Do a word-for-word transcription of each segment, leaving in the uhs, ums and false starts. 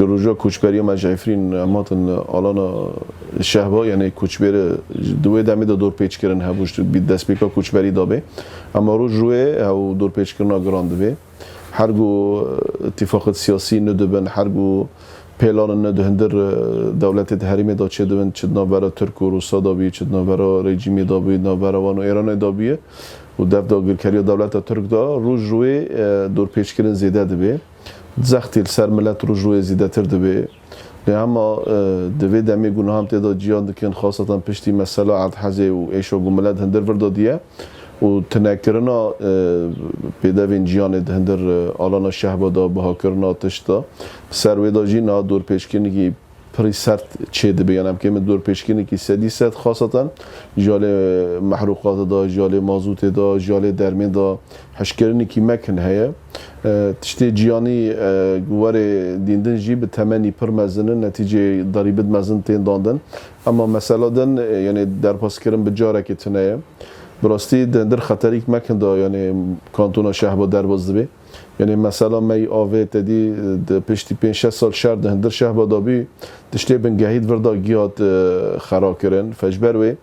Roja koçberiya me ji Efrîn em hatin alana Şehba, yanî koçberî di wê demê de dorpêçkirin hebû, ji destpêka koçberî de bê. Ema roj rûyê ew dorpêçkirina giran dibê. Her ku îtîfaqêt siyasî nû dibin, her ku pêlanên nû di hundir, e, dewletê di herêmê de çêdibin, çi di navbera Tirk û Rûsa de bî, çi di navbera rejîmê de bî, di navbera wan û Îranê de bî û dev dagirkeriya dewleta Tirk de roj rûyê, e, dorpêçkirin zêde dibê. Zextê li ser milet roj rûyê zêdetir dibê. Lê hema, e, di vê demê ku niha em tê de ciyan dikin, xasatan piştî mesela erdhezê û êşa ku milet hundir vir de diye û tinekirina, e, pêdevên ciyanê di hundir, e, alana Şehba de, bihakirina tişt de, bi ser wê de jî niha dorpêçkirinekî pirî sert çê dibe. Yanî em kêm dorpêçkirinekî sedî sed xasatan ji alê mehrûqatê de, ji alê mazûtê de, ji alê dermên de hişkirinekî mekin heye. E, tiştê ciyanî, e, werê dîndin jî bi temenî pir mezin in, netîcê derîbit mezin tên dandin. Ema mesela din, e, yanî derpaskirin bi carekê tune ye. Bi rastî di hundir xeterîk mekin de, yanî kantona Şehba derbas dibe. Yanî mesela me yî avê te dî, e, di piştî pênc şeş sal şer di hundir Şehba de bî, tiştê bingehî di vir de gihat, e, xera kirin. Fe ji ber wê,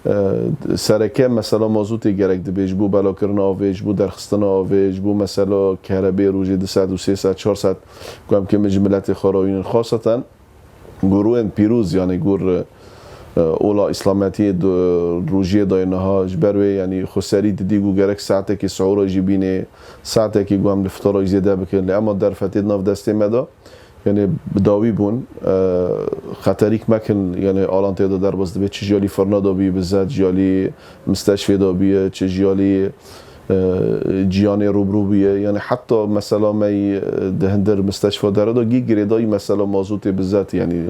e, sereke mesela mazûtê gerek dibe ji bo belakirina avê, ji bo derxistina avê, ji bo mesela kerebê rojê du sed û sê sed, çar sed ku em kêm ji miletê xwe rawînin. Xaseten gurûyên pîroz, yanî gur, e, ola îslametiyê di rojiyê de yê niha, ji ber wê, yanî xweserî didî ku gerek saetekê sihûra jî bînê, saetekê ku em li fitara jî zêde bikin. Lê ema derfetê di nav destê me de, yanî bi dawî bûn, e, xeterîk mekin, yanî alan tê de derbas dibe, çi ji alî firna de bî, bi zet ji alî misteşfê de bî, çi ji alî e, ciyanê rûbirû bûye. Yanî heta mesela me yî, e, di hundir misteşfa dere de gî girêdayî mesela mazûtê bi zet, yanî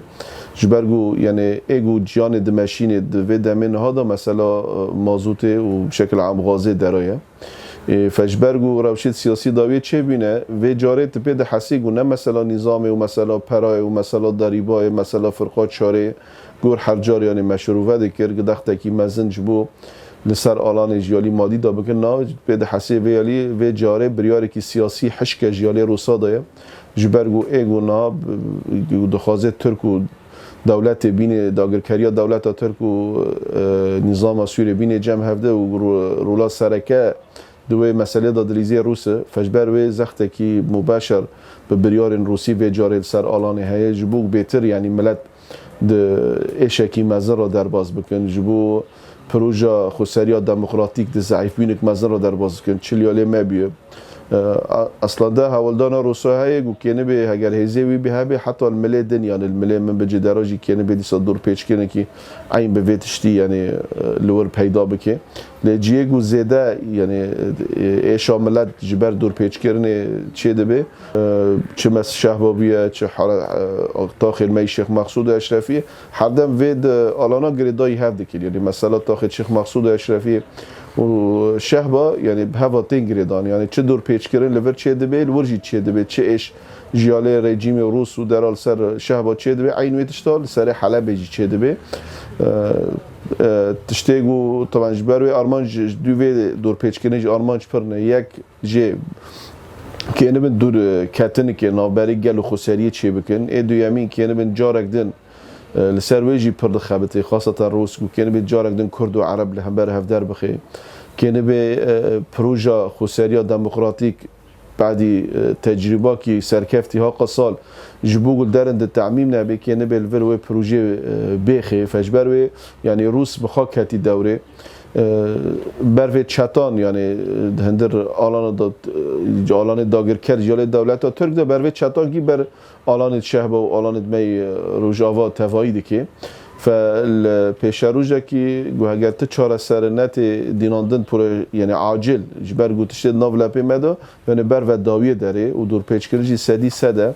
ji ber ku, yanî ê ku ciyanê dimeşînê di vê demê niha de mesela, e, mazûtê û bi şekil am gazê dere ye. E, fe ji ber ku rewşê siyasî dawiyê çêbîne, vê carê tu pê dihesî ku ne mesela nîzamê û mesela perayê û mesela derîbayê, mesela firqa çarê, gur her car yanî meşrûve dikir, gidextekî mezin ji bo li ser alanê ji alî madî de bikin. Na pê dihesê vê alî, vê carê biryarekî siyasî hişk e ji alê Rûsa de ye. Ji ber ku ê ku na dixwaze Tirk û dewletê bînê dagirkeriya dewleta Tirk û, e, nîzama Sûriyê bînê cem hevde û ro-, rola sereke di wê meselê de dilîzê Rûs e. Fe ji ber wê zextekî mubeşer bi biryarên Rûsî vê carê li ser alanê heye. Ji bo bêtir, yanî milet di êşekî mezin re derbas bikin, ji bo proja xweseriya demokratîk di zeîfbûnek mezin re derbas bikin, çi li alê me bûye. E, a-, eslanda hewldana Rûsa heye ku kênibê heger hêzê wî bî hebe, heta li milê din, yanî li milê min bicî dera jî kênibê dîsa dorpêçkirinekî eyn bi vê tiştî, yanî, e, li wir peyda bike. Lê ciyê ku zêde, yanî, e, êşa milet ji ber dorpêçkirinê çêdibe, e, çi Mescid Şehba bûye, çi hara-, e, taxên me yî Şêx Mexsûd û Eşrefî, herdem vê di alana girêdayî hev dikir. Yanî mesela taxê Şêx Mexsûd û Eşrefî û Şehba, yanî bi heva tên girêdan. Yanî çi dorpêçkirin li vir çêdibe, li wir jî çêdibe, çi êş ji alê rejîmê Rûs û dera li ser Şehba çêdibe, eyn wê tişta li serê Helebê jî çêdibe. E, e, tiştê ku, taban, ji ber wê armanc, ji dû vê dorpêçkirinê jî armanc pir ne. Yek jê kênibin dûr, e, ketinike navberê gel û xweseriyê çêbikin. Ê duyemîn kênibin carek din, e, li ser wê jî pir dixebitê, xaseten Rûs ku kênibin carek din Kurd û Ereb li hember hev derbixe. Kênibê, e, proja xweseriya demokratîk Badî, e, tecrîbakî serkeftî haka sal ji bo ku li derin di temîm nebe, kênibê li vir wê projeyê, e, bêxê. Fe ji ber wê, yanî Rûs bi xwe ketî dewrê. E, ber vê çetan, yanî, e, di hundir alana da, e, alanê dagirker ji alê dewleta Tirk de ber vê çetankî ber alanê Şehba û alanê me yê, e, Rojava tevayî dike. Fe li pêşerojekî ku heger ti çareser netê dînandin pure, yanî acil, ji ber ku tiştê di nav lepê me de, yanî ber ve dawiyê derê û dorpêçkirin jî sedî sed e.